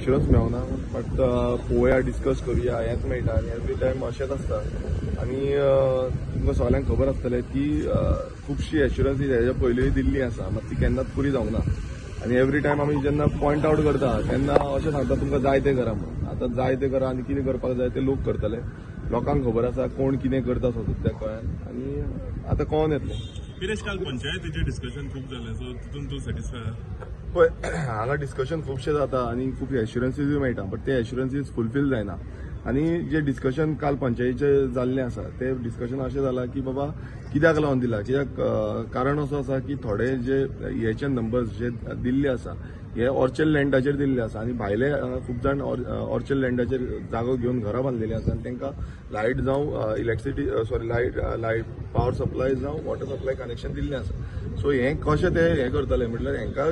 Assurance मेळना, but पळोवया, discuss करुया हेंच मेळटा आनी एवरी टायम अशेंच आसता. आनी तुमकां सगळ्यांक खबर आसतलें की खुबशी एश्युरन्स हेज्या पयलींय दिल्ली आसा, मात ती केन्नाच पुरी जावंक ना. आनी एवरी टायम आमी जेन्ना पॉयंट आवट करता तेन्ना अशें सांगता तुमकां जाय तें करा म्हणून. आतां जाय तें करा आनी कितें करपाक जाय तें लोक करतले, लोकांक खबर आसा कोण कितें करता सद्या गोंयांत आनी आतां कोण येतलें. पिरेश, काल पंचायतीचें डिस्कशन खूब जालें, सो तितून तूं सॅटिस्फाय? पळय, हांगा डिस्कशन खुबशें जाता आनी खूब एश्युरन्सीजूय मेळटा, बट ते एश्युरन्सीज फुलफील जायना. आनी जे डिस्कशन काल पंचायतीचें जाल्लें आसा तें डिस्कशन अशें जालां की बाबा कित्याक लावन दिला, कित्याक कारण असो आसा की थोडे जे एचएन नंबर्स जे दिल्ले आसा हे ऑर्चर्ड लँडाचेर दिल्ले आसा आनी भायले खूब जाण ऑर्चर्ड लँडाचेर जागो घेवन घरां बांदलेलीं आसा आनी तांकां लायट जावं electricity sorry light power supply जावं वॉटर सप्लाय कनेक्शन दिल्लें आसा. सो हें कशें ते हें करतले म्हटल्यार हेंकांय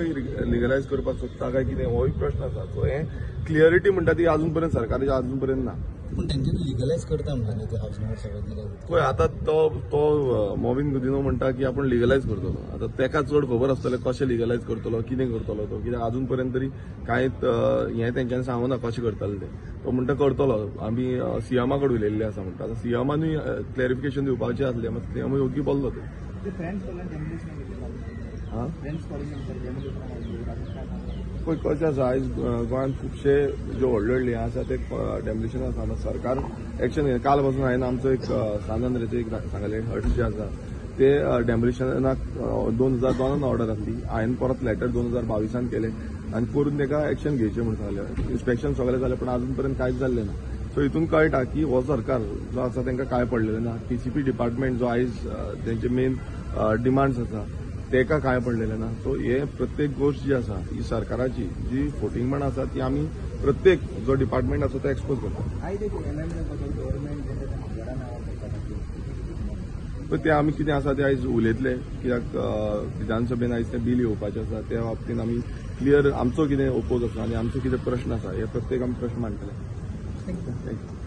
लिगलायज करपाक सोदता काय कितें होय प्रश्न आसा. सो हें क्लियरिटी म्हणटा ती अजून पर्यंत सरकाराची अजून पर्यंत ना. पूण तेंच्यांनी लिगलायज करता म्हणटा ते हावस नंबर सगळें दिले. पळय, आतां तो मोविन गुदिन्हो म्हणटा की आपूण लिगलायज करतलो. आतां तेका चड खबर आसतलें कशें लिगलायज करतलो, कितें करतलो तो, कित्याक अजून पर्यंत तरी कांयच हें तेंच्यांनी सांगूना कशें करतले ते. तो म्हणटा करतलो, आमी सीएमा कडेन उलयल्ले आसा म्हणटा. आतां सीएमानूय क्लॅरिफिकेशन दिवपाचें आसलें, मात सीएमूय ओगी बोल्लो तो. पळय कशें आसा, आयज गोंयांत खुबशे ज्यो व्हडले व्हडले हें आसा ते डेमोलिशन आसा, सरकार एक्शन घेता. काल पासून हांवें आमचो एक सान आंद्रेचो एक सांगलें हट जे आसा ते डेमोलिशनाक 2002 ऑर्डर आसली, हांवें परत लेटर 2022 केलें आनी करून ताका एक्शन घेवचें म्हूण सांगलें. इन्स्पेक्शन सगळें जालें पण अजून पर्यंत कांयच जाल्लें ना. सो हितून कळटा की हो सरकार जो आसा तांकां कांय पडलेलें ना. टीसीपी डिपार्टमेंट जो आयज तेंचे मेन डिमांड्स आसा तेका कांय पडलेलें ना. सो हे प्रत्येक गोश्ट जी आसा ही सरकाराची जी फोटिंगपण आसा ती आमी प्रत्येक जो डिपार्टमेंट आसा तो एक्सपोज करता. पळय ते आमी कितें आसा ते आयज उलयतले, कित्याक विधानसभेन आयज तें बील येवपाचें आसा, त्या बाबतीन आमी क्लियर आमचो कितें ओपोज आसा आनी आमचो कितें प्रश्न आसा हे प्रत्येक आमी प्रश्न मांडटले. Thank you.